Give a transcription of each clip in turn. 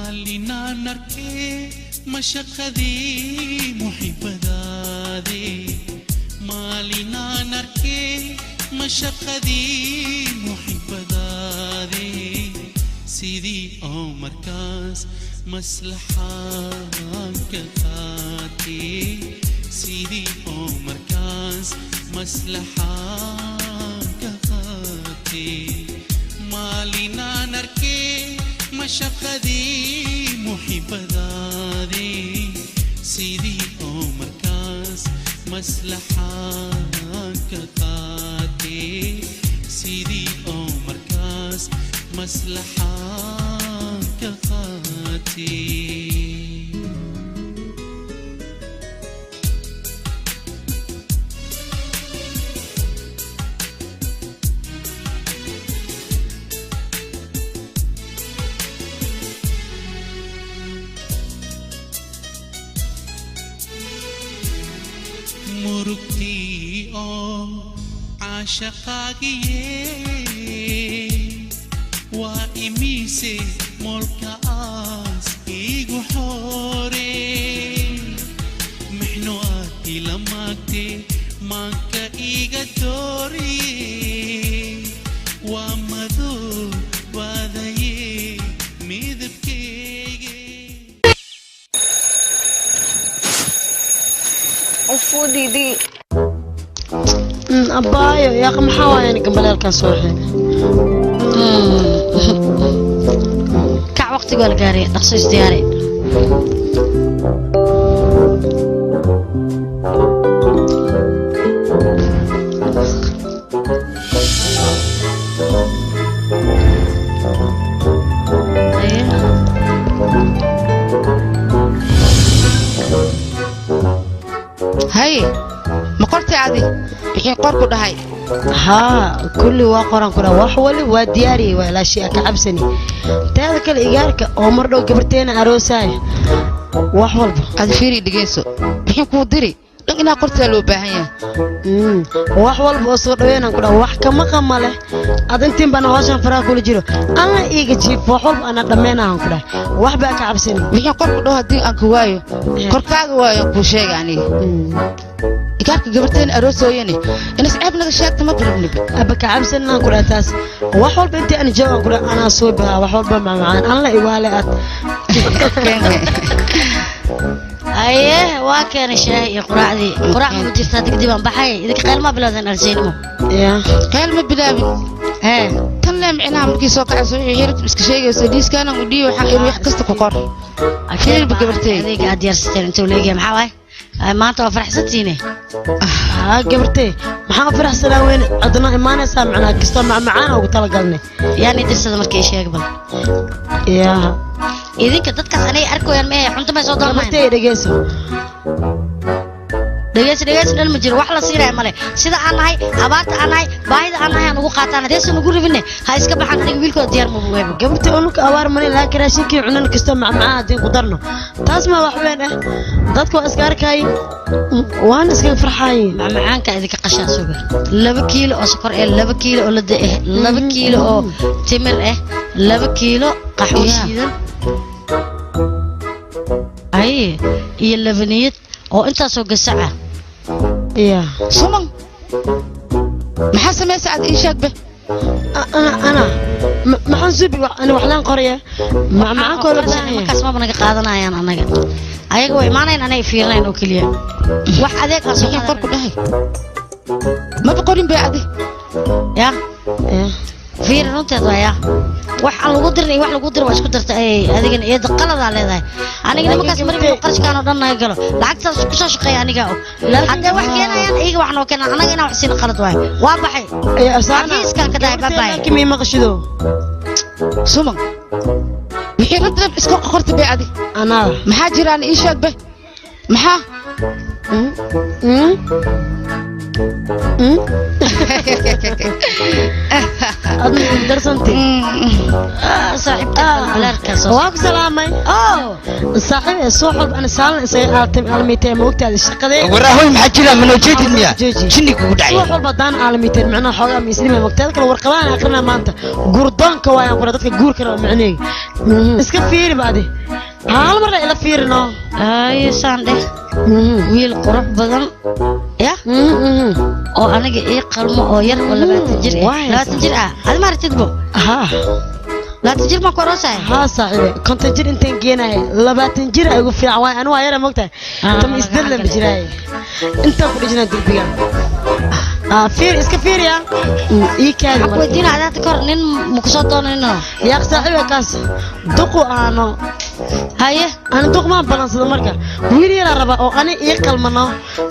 Maalinaan arkee mashaqadii muxibadaadii, maalinaan arkee mashaqadii muxibadaadii, sidii oo markaas maslaxaan ka qaatay, sidii oo markaas maslaxaan ka qaatay. Maalinaan arkee mashaqadii muxibadaadii, sidii oo markaas maslaxaan ka qaatay, sidii oo markaas maslaxaan ka qaatay. Murugtii oo caashaqaagiye waa imise moolka aas iigu xoore, mixno aad ila maagte maanka iiga dooriye, waa madow waadaye midabkeyge. Ufuu diidi. Abaayo yaaq, maxaa waaya gambaleelkan soo xigay? Kac, waqtiga waa la gaaray, dhaqso isdiyaari. Haye, ma qortay adi wixii qor ku dhahay? Haa, kulli waa qoran ku wax wali waa diyaariyey, waa ilaashii ka cabsani. Teeda kale igaarka oo mar dhow gabarteena aroosaaya wax walba. Adi fiiri, dhegeyso, wixii kuu diri dhan inaa qortaa loo baahan yahay. Wax walba oo soo dhaweynaan ku dhaha, wax kama qama leh. Adintiin bana hawshan faraha kula jiro, alla iiga jiif, wax walba ana dhammaynahan ku dhahay, wax baa ka cabsani. Wixii qor ku dhaho haddii aan ku waayo korkaaga waayo, kuu sheega aniga igaarka gabarteena aroosooyane inas ceeb naga sheegta ma barabnib. Aba ka cabsanaan ku dhahay, taas wax walba intii aan joogaan ku dhahay anaa soo bahaa wax walba macmacaan alla iwaale aad. Aye, waa keenay shaahi iyo quraacdii. Quraac ma jirtaa? Degdeg baan baxay. Idinka qayl ma bilowdeen alseynimo? Qayl ma bilaabin. Hee. Tan lee micnaha markii soo kacayso wixii xirabta iska sheegayso liiskaana u dhiibi, waxaan iri wax kasta ku qor. Fiirba gabartey. Adeega aad diyaarsateen intuu leegyahay maxaa waaye? Ay, maanta waa faraxsantihiine. Haa gabartey, maxaa faraxsanaa weyne, adna imaanaysaa macnaa kastoo macmacaan ugu talagalnay. Yaani dirsada markii sheeg bal. Yaa. Idinka dadkaas anay arkoyaan mehe cunto may soo doonayaan. Gabartey dhegeyso. Dhegeysi dhegeysi dhan ma jiro, wax la siinaya male. Sida aan nahay, abaarta aan nahay, baahida aan nahay aan ugu qaataan. Haddaysan ugu rabinne ha iska baxaan, aniga wiilkooda diyaar ma buweebo. Gabartey unuka abaar male, laakiin raashinkii cunan kastoo macmacaan haddii ku darno taas ma wax weyn ah, dadka waa iska arkaayin waana iskaga farxaayin. Macmacaanka idinka qashaa suga 2 kiilo oo sokor eh, 2 kiilo oo lada eh, 2 kiilo oo timir eh, 2 kiilo qaxwo shiidan ay iyo labaniyad oo intaasoo gasaca. Ya. Suman, maxaa samaysa aad ii sheeg be? Ana ana maxaan subi ana waxlaan qoraya macmacaankooda baahan yahay. Markaas maba naga qaadanayaan anaga, ayaga way imaanayan anay fiirinayan oo keliya, wax adeeg aan soo wixii qor ku dhahay maba qorin be adi. Ya fiiri, runteed waa ya wax aan lagu dirin iyo wax lagu dirin waa isku darta. Ay adigana iyada qaladaa leedahay. Aniga nimankaas markii qarashkaan oo dhan naga galo, lacagtaas ku soo shaqeeya anigaa og. Hadday wax keenayaan iyaga wax noo keenaan, anaga inaan wax siina qalad waayo. Waa baxay xafiiskaan ka dhahay, babay. Laakiin mii maqashido. Suman, wixii runta dhan iska qorta be adi. Anaa maxaa jiraan ii sheeg be, maxaa? Adna darsantay. Saaxiibta balaarkaas. Waa ku salaamay. Saaxiib, soo xulb ana saalan isaga aaltay aalmiitay, ma ogtaada shaqadee. Waraahoy, maxaa jira? Ma noo jeedid miya? Jooji. Jinni kugu dhacay. Subax walba haddaan aalamiiteen, macnaha xoogaa miislima mogtaada kale warqadahan akrinaa maanta gurdoonka waayaan kura dadka guurka raba micnaheyga iska fiiri ba adi hal mar la ila fiirino. Ay, saan dheh, wiil qurux badan ya oo aniga ii qalmo oo yar oo 20 jir ah. Waay. 20 jir ah adi ma aragtid bo? Haa. 20 jir ma ku aroosahay? Haa saaxiibe, 50 jir intaan geenahay 20 jir ay ugu fiican waay, anu waa yara mogtahay. Tam isdad lama jiraay intaan ku dhijinaa derbiga. Fiir, iska fiiriya, ii kaadi. Waxaan ku weydiina cadaadta kahor, nin ma kusoo doonayno? Yaaq saaxiibe, kaas duqu aano. Haye. Ani duq maan balansado, marka wiil yaraa raba oo ani ii qalmano.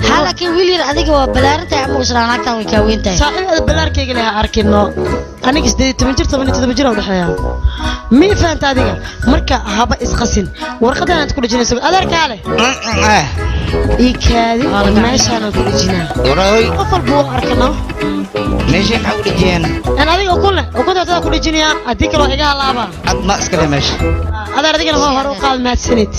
Ha, laakiin wiil yar adiga waa balaaran tahay ama isla naagtan way kaa weyn tahay. Saaxiib, ada balaarkayga leh ha arkino, aniga 18 jir, 17 jir u dhexeeya, mi fahanta adiga? Marka haba isqasin, warqadan aad ku dhejinayso adeerkaa leh ii kaadi, meeshaanaan ku dhejinaa. Waraahoy. Qof walba wuu arkano. Meesha maxaa u dhejiyeen? An adiga ukun leh, ukunta hortada ku dhejinayaa, haddii kale waa iga halaabaa. Ad ma iska leh meesha. Adeer, adigana hoo hore u qaad, mahadsanid.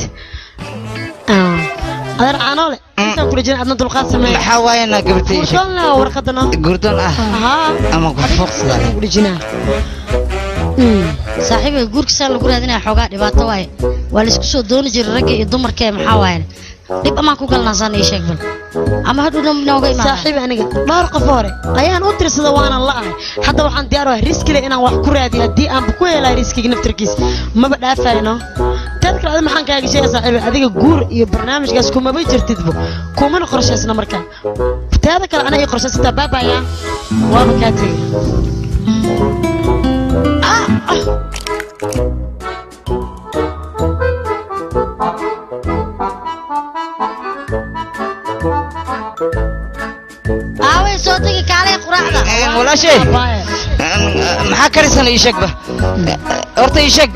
Adeer, caanoo leh intaan ku dhejina, adna dulqaad sameeya. Maxaa waayana gabartay ii sheeg. Gurdoon leh warqadana. Gurdoon ah? Haa. Ama ku fuuqsada. Ku dhejinaa. Saaxiibay, guurka saa lagu raadinaya xoogaa dhibaato waaye, waa laisku soo dooni jiray ragga iyo dumarka ee maxaa waaye dhib amaan ku galnaa? Saan ii sheeg bal, ama hadhow dhan nooga imaada. Saaxiib, aniga dhowr qof hore ayaan u tirsada waana la ahay. Hadda waxaan diyaar u ahay riskile inaan wax ku raadiyo, haddii aanba ku helayo riskiga naftarkiis maba dhaafayno. Teed kale adi maxaan kaaga sheegaya saaxiib, adiga guur iyo barnaamijkaas kumaba jirtidbo, kumana qorshaysna. Marka teeda kale ana ii qorshaysataa baabaya, waaba kaa tegay. Aaway, soo tegi, kaalay quraacda. Walaashay, maxaa karisan? Ii sheegba horta, ii sheeg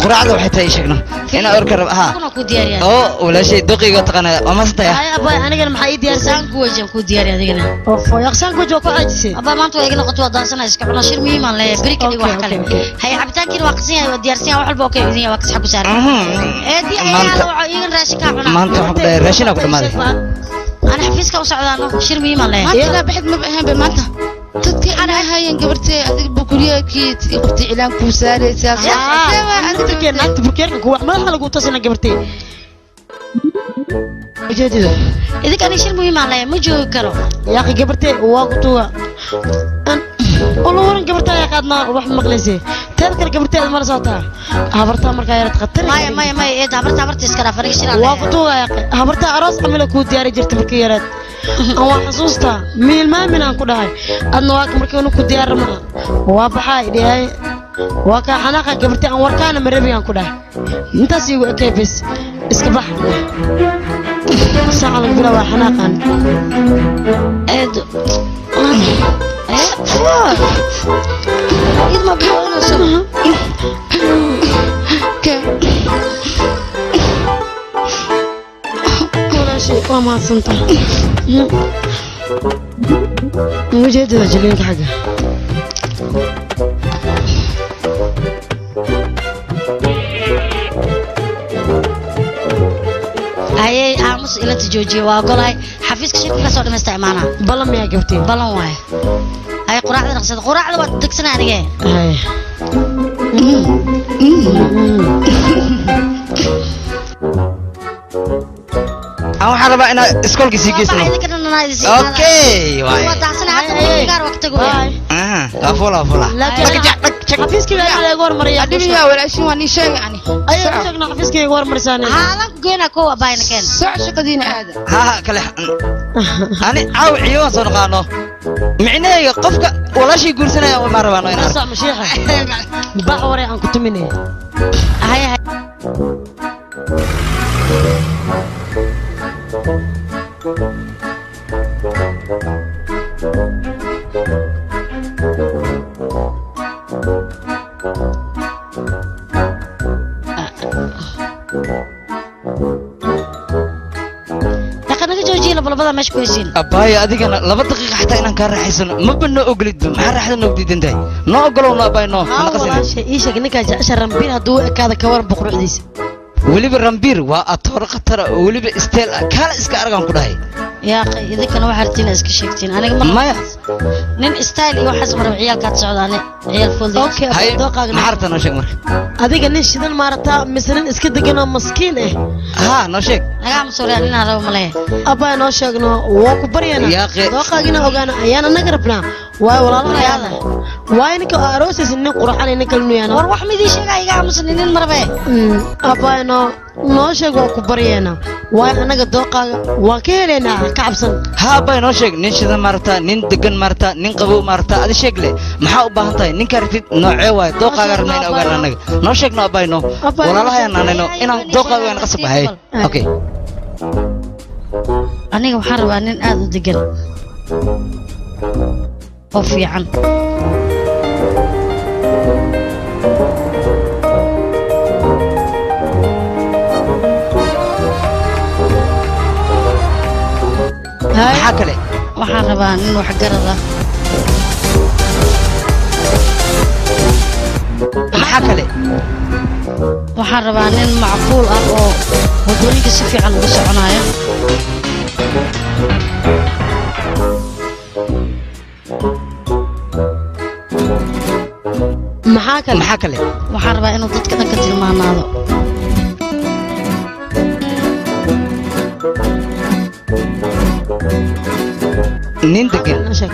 quraacda waxay tahay, ii sheegno inaa orka rab ha. Kuna ku diyaariyaa. Oo walaashay, duqiga taqaana waa masantaya. Ay abay, anigana maxaa ii diyaarsan? Sandwich aan ku diyaariya adigana. Ofo yaqsaan ku joog ku caajisay. Abaa, maanta waa iga noqoto, waa daasanaa, iska cuna, shir muhiim aan leeyahay, beri kadib wax Okay, kale. okay, okay. Hay, cabitaankiina waa qasan yahay, waa diyaarsan yahay, wax walba okay idin yahay, waa kasxa ku saaran eedii ayaa Maanta- la waco iigan raashinkaa cunaa. Maanta waxaan ku dhahay raashinaa ku dhamaaday. Ana xafiiska u socdaano, shir muhiim aan leeyahay. Maanta ilaa baxid maba ahayn ba maanta dadkii ana ahaayeen gabartee, adiga bukuryaakii qabtay cilaan kuu saaraysaa. Naftarkeen naagta burkeerka kuwa madaxa lagu tosina gabartay ujeedada. Idinka aniga shir muhiim aan leeyahay, ma joogi karo. Yaaqi gabartay waa ku tuuga an ula waran gabarta ayaa qaadnaa, wax maqlaysay. Teed kale gabartay aad mala socotaa habartaa markaa yarad khatar. Maya, maya, maya eed, habarta habarta iska dhaaf, aniga shir aan waa ku leeyahay. Tuuga yaaqi, habartaa aroos camila kuu diyaari jirta markii yaraad, an waa xasuustaa miilmaamin aan ku dhahay, adna waa markiinu ku diyaarama waa baxaa idhihay, waa kaa xanaaqa gabartay, aan warkaana marabi aan ku dhahay, intaas iigu ekay bes, iska bax, saaca lagu bilaabaa xanaaqan. Eed id ma biyo inuu Walaashay, waa mahadsantahay. Ujeedada jiliinka xagga. Hayey, aamus ilanta joojiye, waa ogolahay, xafiiska shirka ka soo dhamaysta imaanaa. Ballan miyaa gabtay? Balan waaye. Hay, quraacda dhaqsada, quraacda waa degsana anige. Hay. Aan waxaan rabaa inaad iskoolka sii geysano. Idinka dhan anaa idin sii imaada. Okay, waay. Waa daacsana hadda. Ay, ay. Gaar waqtigu. Bye. Ah, waa fula fula. Laakiin xafiiskii baa igu hormaraya. Adhibiyaa walaashin, waa nii sheega ani. Ayaa u sheegna xafiiskii igu hormarisaan. Haalan ku geynaa kow, abaayna keen. Soc, shaqadiina aada. Ha ha, kale ani caaw ciyoon soo naqaano micnahayga qofka walaashay guursanaya ma rabaano inaan Sax mashiixa. Bax waray aan ku tuminay. Hay hay. Dhaqan naga joojiye labalabada. Shaqada meesha ku heysiin. Abaayo, adigana 2 daqiiqa xataa inaan kaa raaxaysano maba noo ogolidba. Maxaa raaxada noogu diidan tahay? Noo ogolow no, abaayo, noo Haa. hana qasin. Walaasha, ii sheeg, ninkaa jecesha Rambiir hadduu u ekaada ka waran quruxdiisa? Weliba Rambiir waa atooro khatara oo weliba isteel ah, kaala iska aragaan ku dhahay. Yaa qay, idinkana waxaa rabtiin iska sheegtiin. Aniga ma Maya. nin style iyo waxaas maraba. Ciyaalkaad socdaane, ciyaal fooldi. Okay. Haye. Dooqaaga. Maxaa rabtaa? Noo sheeg marka. Adiga nin shidan maarataa mise nin iska degan oo maskiin ah? Haa, noo sheeg. Nagaa masuuriyaa, ninaan rabo malehe. Abaa, noo sheegno, waa ku baryana. Dooqaagina ogaana ayaana naga rabnaa, waayo walaalaha Yaada. Waayo ninka oo aroosaysa nin qurxan iyo nin kale nuyaano. War wax midii sheegaa, iga aamusan, nin marabe. Abaa, noo sheeg, waa ku baryeena, waayo annaga dooqaaga waan ka helaynaa, ka cabsan. Haa abaayo, noo sheeg. Nin shidan maarata, nin degan maarata, nin qabow maarata? Adi sheeg le, maxaa u baahan tahay? Ninkaa rabtid noocee waayo? Dooqaaga rabna inaan ogaano annaga. Noo sheeg no, abaayo, no. Abaayo, walaalaha ayaan naanayno inaan dooqaaga waan qasab ahay. Okay. Aniga waxaan rabaa nin aad u degan oo fiican. Maxaa kale? Waxaan rabaa nin waxgarad ah. Maxaa kale? Waxaan rabaa nin macquul ah oo waddooyinka si fiican ugu soconayo. Maxaa kale? Maxaa kale? Waxaan rabaa inuu dadka dhan ka tilmaanaado. Nin degan. Noo sheeg.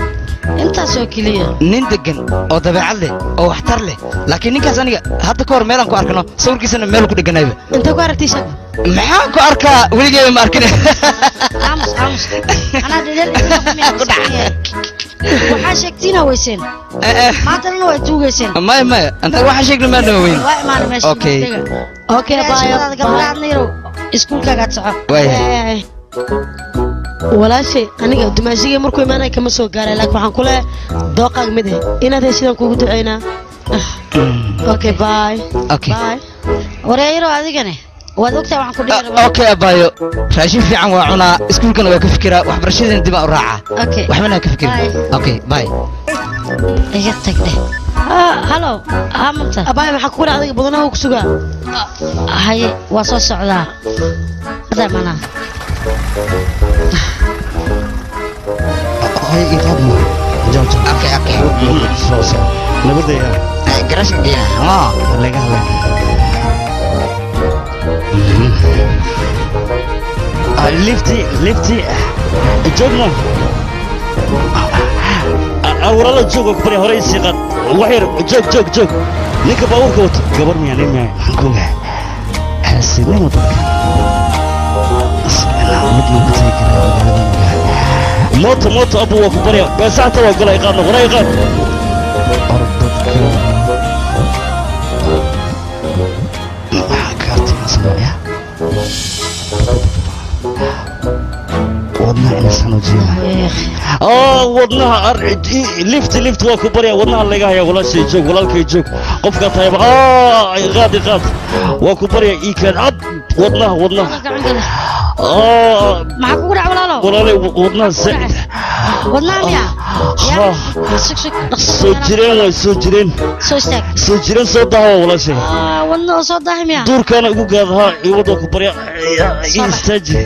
Intaas oo keliya. Nin degan oo dabeecad leh oo waxtar leh, laakiin ninkaas aniga hadda ka hor meelaan ku arkano, sawirkiisana meel ku dheganayba. Intee ku aragtay? Sheeg. Maxaan ku arkaa? Weligeeba ma arkin. Aamus, aamus, anaa dhedhel. Waxaa sheegtiina weyseen, maantana waa tuugayseen. Maya, maya, antaga waxaan sheegna maa noo weyn. Waa imaana meesha. Okay. Okay, abaayo. Gabadhaadna yarow, iskuulkaagaad soco. Waayahay. Walaashay, aniga dumaashigii markuu imaanaya kama soo gaaray, laakiin waxaan ku leeyahay dooqaaga mid ah inaad heshidaan kugu duceynaa. Okay, bye. Okay. Bye. Wareeyaro, adigane waad ogtahay waxaan ku dhihi rabaa. Okay abaayo, raashin fiican waa cunaa, iskuulkana waa ka fikiraa, waxbarashadana dib aan u raacaa. Okay. Waxbana ha ka fikirin. Bye. Okay, bye. Iga tag dheh. Halo, haa manta. Abaayo, maxaa kugu dhacday? Badanaha ku sugaa. Haye, waa soo socdaa hadda imaanaa. Hay, iqaadna. Jaw jaw. Okay, okay. Soo soo. Nabadaya. Garasha geena. Laga hadlay. Lifti, lifti. Joogno. Walaalo, joog, oo ku bari horey sii qaad. Wax yar joog, joog, joog. Ninka baabuurka wato gabar miyaa, nin miyaa? Maxaan ku ogahay? Xaasidnimo dadka. Mid lagu tagi karaa magaalada ogaa. Mooto, mooto, abu, waa ku barya. Beesaxta waa gola, iqaadno, horay iqaad. Orod dadka. Maxaa kaartiga sameeya? Wadnaha ina xanuujiya. Wadnaha lifti, lifti, waa ku barya. Wadnaha laga haya. Walaashay joog, walaalkay joog, qofkaa tahayba iqaad, iqaad, waa ku barya, ii keen cad. Wadnaha, wadnaha. Gacan gale. Maxaa kugu dhac, walaalo? Walaalay, wadnaha zaid. Wadnaha miya? Yaa sug, sug, dhaqso. Soo jireen waay, soo jireen. Soo istaag. Soo jireen, soo dahawa, walaashay. Wadna oo soo daahi miya? Duurkaana igu gaad. Haa, iwad, waa ku barya, ii istaaji.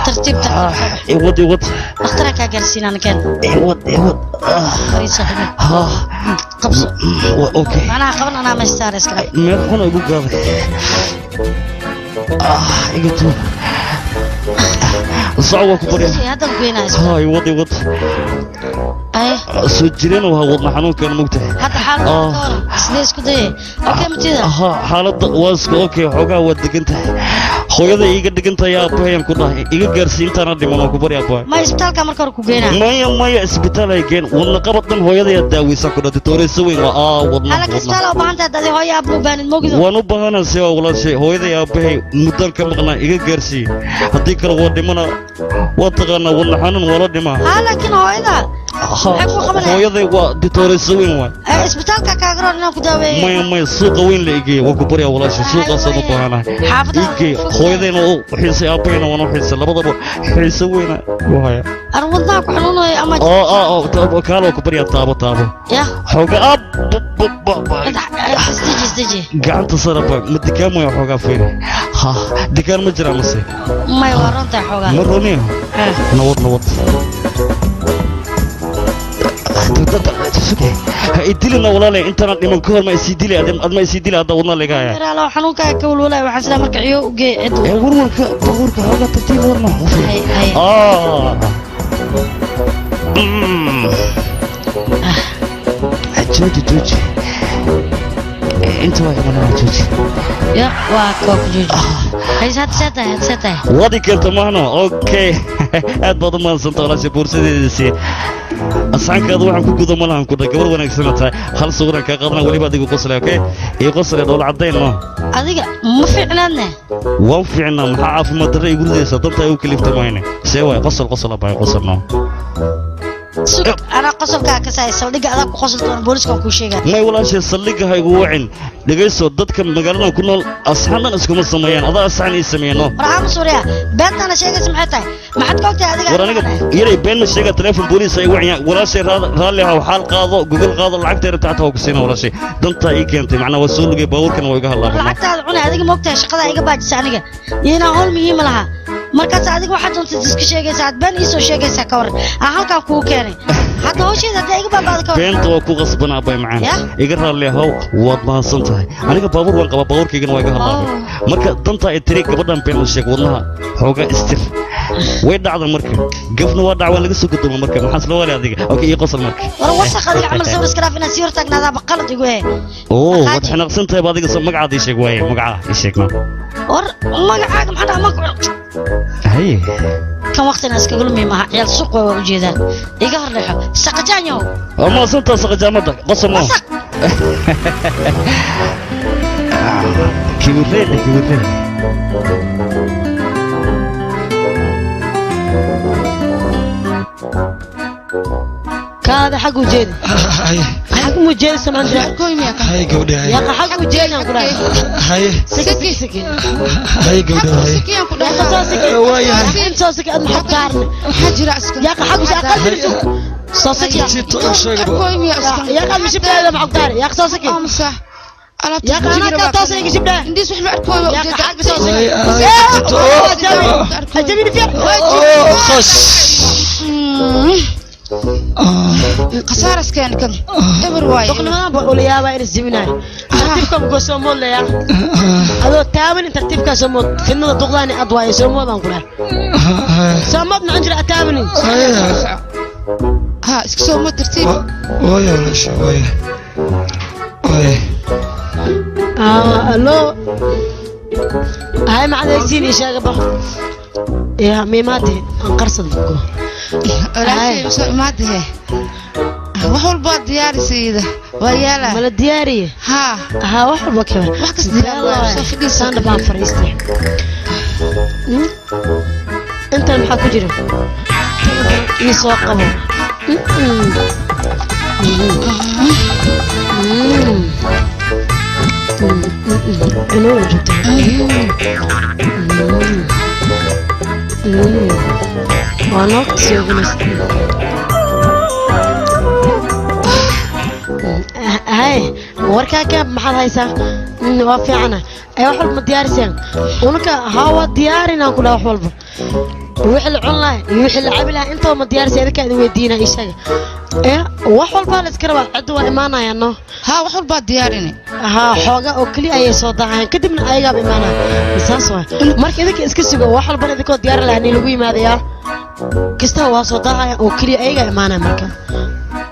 Tartiib, tartiib. Iwad, iwad. Dhakhtaraan kaa gaarsiinaa, keen. Iwad, iwad. Fariiso, xubin. Ha. Qabso. Okay. Macnaha qaban, anaa maystaar iska dhab. Meel xun igu gaaday. Iga tuur, soco, waa ku barya. Haddan ku geynaa. Ha, iwad, iwad. Ay. Soo jireen waa wadna xanuunkan, mugtahay. Hadda xaaladda ka waran? Sidee isku dayay? Okay matida? Ha, xaaladda waa iska okay, xoogaa waa degan tahay. Hooyada iiga dhigan tahay, aabahayaan ku dhahay iga gaarsii intaana dhiman, waa ku barya, aabbahay. Ma isbitaalka marka hore ku geynaa? Maya, maya, isbitaal ay geen. Wadna qabad dhan hooyadayaa daaweysan ku dhahay, dooreyso weyn waa wadna. Halaka isbitaal u baahan tahay dadi hooyo aabba u baahnid mogido. Waan u baahanaa se waa walaashay. Hooyaday aabbahay muddaan ka maqnaa, iga gaarsii, haddii kale waa dhimana. Waa taqaanaa, wadna xanuun waa la dhimaa. Ha, laakiin hooyada maxay ku qabanayaan? Hooyaday waa ditooreyso weyn waay. Isbitaalka kaaga roon inaan ku daaweeyo. Maya maya, suuqa weyn la igeeya, waan ku baryaa walaashay, suuqaasaan u baahanahay. Xaafadaha Igeey hooyadayna u xiisay, aabbayna waan u xiisay, labadaba xiise weyna u haya. Aan wadnaha ku xanuunayo ama Oo oo oo taabo, kaalo, ku baryaa, taabo taabo. Ya. Xooga ab. Isdeji, isdeji. Gacanta saraba ma dikaan maya? Xoogaa fiiri, ha dikaan ma jiraa mase? Maya, waa runtahay xoogaa. Ma runiyo? Nabad nabad, ha idilina walaale, intaana dhiman ka hor ma isii dili, ad ma isii dili hadda wadna laga haya. Yaraalo xanuunkaaga ka walwalaya, waxaan sidaa marka ciyo u gee cid. Ee warwarka baabuurka xoogaa tartiib warna. Hay, hay. Ah. Jooji jooji, inta waa imanaa, jooji. Ya, waa waa ku jooji. Hays, hadda see tahay, hadda see tahay? Wadi keenta mahno. Okay, aad baad u mahadsanta walaasha, boorsadeedisi asxaankaada waxaan ku gudo malahan ku dha, gabar wanaagsana tahay. Hal sawiraan kaa qaadana, weliba adigu qoslay. Okay, ii qoslay, dhoola caddayn no. Adiga ma fiicnaadne? Waan fiicnaa, maxaa caafimaad darre igu ridaysaa? Danta ay u kalifta mahayne. See waay? Qosol qosol abaayo, qosol no. Sug, anaa qosolkaa ka saay saldhigga, adaa ku qosol doona, booliska waan kuu sheegaa. May walaashay, saldhigga ha igu wacin. Dhegayso, dadka magaaladan ku nool asxaan dhan iskuma sameeyaan, adaa asxaan ii sameeyano. War aamus, waryaa, beentaana sheegaysa maxay tahay? Maxaad ka ogtahay adiga? War aniga yaray been ma sheega, telefoon booliis ay wacayaan. Walaashay raalli ha, xaal qaado, gogol qaado, lacagta rabta xataa waa ku siina. Walaashay dantaa ii keentay, macnaa waa soo lugay, baabuurkana waa iga war halaabana. Lacagtaada cunay adiga, ma ogtahay shaqadaa iga baajisa aniga iyo inaan howl muhiima lahaa? Markaas adiga waxaad doontad iska sheegaysaa, aad been iisoo sheegaysaa. Ka waran aan halkaan kugu keenay hadda hawsheeda haddii iga baabaado, ka waran? Beenta waa ku qasbanaa bay macaan. Ya? Iga raalli ahow, waad mahadsan tahay. Aniga baabuur waan qabaa, baabuurkaygana waa iga halaabay. Marka dantaa ay tiri gabadhan been u sheeg, wadnaha xoogaa istir, way dhacda marka, gafna waa dhac, waa laga soo guduma. Marka maxaa isla waali adiga? Okay, ii qosol marka. War wasaq adiga camal sawir iska dhaaf, inaad sii hortaagnaadaaba qalad igu eh. Oo waad xanaaqsan tahay ba adiga. Soo magacaada ii sheeg waaye, magacaa ii sheeg no. War magacaaga maxaa dhaha magac? Haye. Kan waqtina iskaga lumi maaha, ciyaal suuq waa ujeedaan. Iga hor leexo, saqajaanyow. Waa mahadsantaha saqajaamada, qosol no. Wasaq. Kibirreedhe kibirreed. Kaada xag u jeedi, xag mu jeedi samaan jira. Haye gabadhe, haye. Yaqa, xag u jeedi aan ku dhahay. Haye. Siki siki. Haye gabadhe, haye. Yaqa, soo siki. Waayahay. In soo siki, ad maxaa gaarne? Maxaa jira iska? Yaqa, xag u sii aqal dirisu soo siki. Yaqa, mishibdaada maxaa gaarne? Yaqa, soo siki. Yaqa, anaa kaa toosa iga shibdhaa. Indiis wax ma arkooyo. Yaqa, xag soo siki. Ajabini fiir. Khash. Khasaaraskeena kan eber waaye. Doqnimadan baa ula yaabaa in isjebinayo tartiibka mugo soo mood leeya, adoo taaban in tartiibkaa soo mood, fidnada duqdaani ad waaye, soo moodaan ku dhahay, soo mood maxaan jira ataabanin. Ha iska soo mood tartiib. Waaya walaasha, waaya waaya. Allo, hay macadaysiin ii sheega ba ya miimaade aan qarsad mugo. Walaashay soo imaadahe, wax walba waa diyaarisayda, waa yaala. Mala diyaariye? Haa. Haa, wax walba kaba. Wax kasta diyaar waaye, soo fadhiiso. Saandha baan fadhiistay. Intan maxaa ku jira? Ii soo qabo. Inuu jirto waa noogta soo cunaysa. Hay, warkaa ka maxaad haysaa? Waa fiicana. Ay, wax walba ma diyaariseen unaka? Haa, waa diyaarinaan ku dhaha. Wax walba wixii la cun lahaa iyo wixii la cabi lahaa intaba ma diyaarisay? Idinkaa idin weydiina, ii sheega. Ee wax walbaa la iska rabaa, cidda waa imaanayaan no. Haa, wax walbaa diyaarini. Haa, xooga oo keliya ayay soo daahayaan, kadibna ayagaaba imaanaya, saas waay. Marka idinka iska sugo, wax walbana idinkoo diyaarin lahaa ni lagu yimaadayaa kastaba waa soo daahaya oo keliya ayagaa imaanaya marka.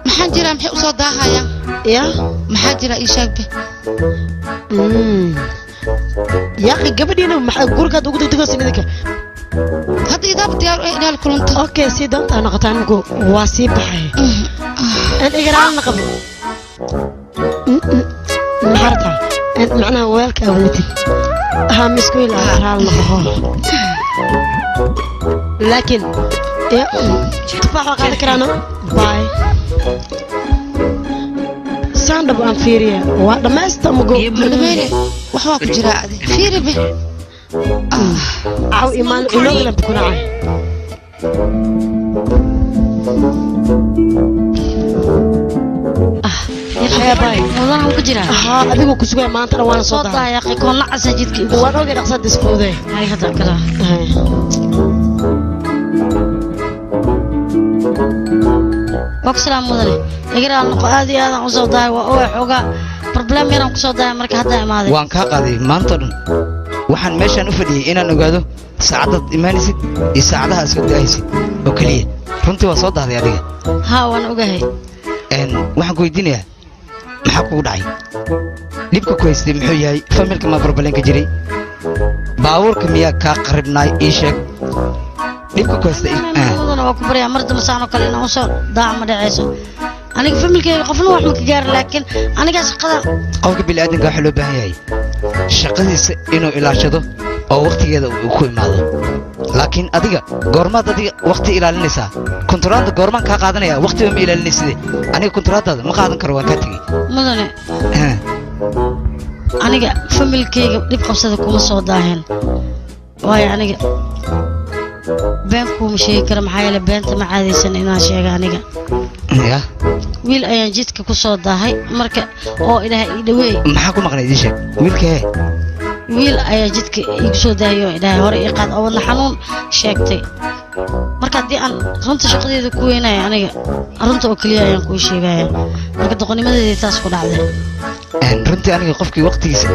Maxaan jiraa? Maxay usoo daahayaan? Ya. Maxaa jira, ii sheegbe. Yaaqi, gabadhiina maxaa gurigaad ugu degdegaysan idinka? Hadda idaaba diyaar u eh inaad kulanto. Okay, sii doontaa noqotaa, anigu waa sii baxay in igaraalna qabo. Maxaa rabtaa? In macnaha weelka aa wadatid haa miskuil aa raal noqo, laakiin tufaax waa qaadan karaano. Bye. Saan dhab aan fiiriya, waa dhammaysta mago. Madameyne, wax waa ku jiraa adi, fiiri be. Caw imaan ilowlan kunacay. Mudana ku jiraa. Haa, adigoo ku sugaya maanta dhan, waana soo soo dahay. Daaya koon nacasa jidka igu. Waan ogay, dhaqsaad isfuuday. Hay, hadda kala. Waa ku salaam mudane, igaraal noqo, aad iyo aadaan usoo dahay, waa oga xoogaa problem yaraan kusoo dahay, marka hadda imaaday. Waan kaa qaaday. Maanta o dhan waxaan meeshaan u fadhiyey inaan ogaado saacadaad imaanaysid iyo saacadaha aad soo daahaysid oo keliya. Runtii waa soo dahday adiga. Haa, waan ogahay. Waxaan ku weydiinayaa, maxaa kugu dhacay? Dhibka ku haystay muxuu yahay? Familka maa barbaleenka jiray? Baabuurka miyaa kaa qaribnaay? Ii sheeg dhibka ku haystay. Mudana, waa ku baryaa, mar dambe saan oo kale inaan usoo daaca ma dhacayso. Aniga familkeyga qofna wax ma ka gaarin, laakiin anigaa shaqada. Qofka bini'aadamka waxaa loo baahan yahay shaqadiisa inuu ilaashado oo wakhtigeeda uu ku imaado, laakiin adiga goormaad adiga wakhti ilaalinaysaa? Konturaadda goormaan kaa qaadanaya? Wakhtiba ma ilaalinayside. Aniga konturaaddaada ma qaadan karo, waan kaa tegey. Mudane, aniga familkeyga dhib qabsada kuma soo daaheen, waayo aniga been kuuma sheegi kara, maxaa yeele beenta ma caadaysan inaan sheega aniga. Ya. Wiil ayaan jidka ku soo daahay, marka oo idhaha ii dhaweey. Maxaa ku maqnay? Ii sheeg wiilka hee. Wiil ayaa jidka igu soo daayay oo idhahay hore ii qaad, oo wadna xanuun sheegtay. Marka haddii aan runta shaqadeeda ku weynaya, aniga runta oo keliya ayaan kuu sheegaya. Marka doqonimadeedii taas ku dhacday. Runtii aniga qofkii waqtigiisa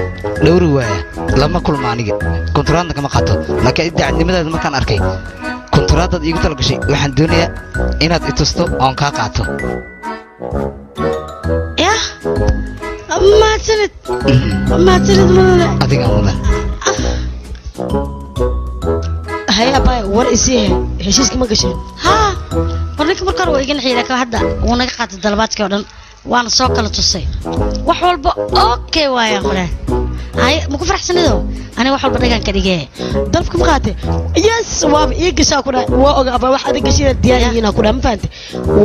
dhowri waaya lama kulma, aniga konturaadna kama qaato, laakiin daacadnimadaada markaan arkay, konturaadaad iigu tala gashay, waxaan doonayaa inaad i tusto oon kaa qaato. Yah, mahadsanid, mahadsanid mudane. Adigaa mudan. Haye abaay, war isii he, heshiiska ma gasheen? Haa, war ninka marka hore waa iga naxiyay, laakiin hadda wuu naga qaatay dalabaadkii oo dhan, waana soo kala tusay wax walba. Okay waayaan ku dhahay. Haye, ma ku faraxsanido? Aniga wax walba dhagaan ka dhigee. Dalabka ma qaatay? Yes, waaba ii gashaa ku dhahay. Waa oga abaa, wax adig gashiina diyaar yihiin ku dhahay, ma fahantay?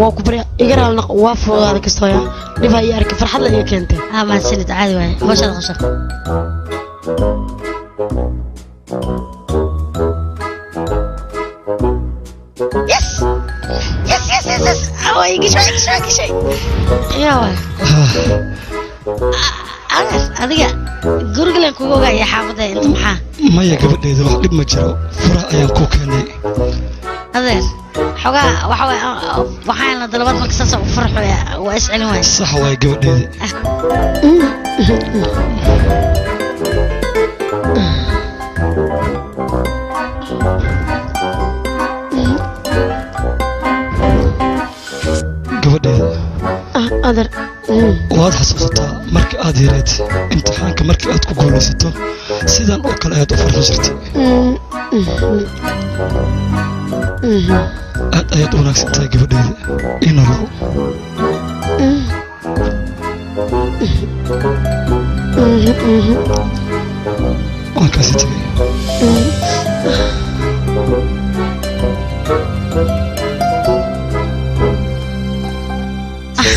Waa ku barya, iga raali noq, waa fududaada kastoo yaa dhib ha ii arkay, farxad la iga keentay. Haa, mahadsanid, caadi waaye, hawshaada qabso. Yes, yes, yes, yes, yes! Waa ii gashay, waa ii gashay, waa ii gashay. Yaa waay adeer, adiga gurigalan kuga ogaaya xaafadda inta, maxaa? Maya gabadheeda, wax dhib ma jiro, furaha ayaan kuu keenay. Adeer, xogaa waxa waay, waxaan la dalabaad, marka saas u farxo waa is celin waay. Sax waay gabadheeda. Gabadheeda. Ah, adeer. Waad xasuusataa marka aad yareed, imtixaanka markii aad ku guulaysato, sidan oo kale ayaad u farxi jirtay. Aad ayaad u wanaagsan tahay gabadheeda, inolow. Waan kaasi tegay.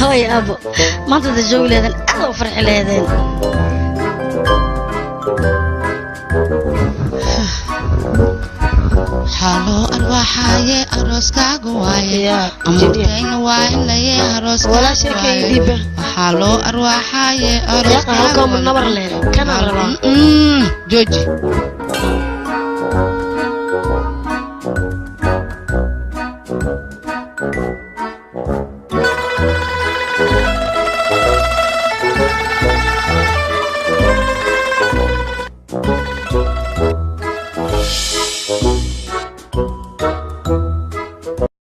Hooy, abo, maanta da joogi leedeen, aad u farxi leedeen. Waxaa loo arwaaxaaye arooskaaga waaye, amuurtayna waa in laye arooskaaga Walaa sheekay. Waaye. Dhiiba. Waxaa loo arwaaxaaye Yaqa halkoo arooskaaga. Nabar leh kanaan rabaa. Jooji.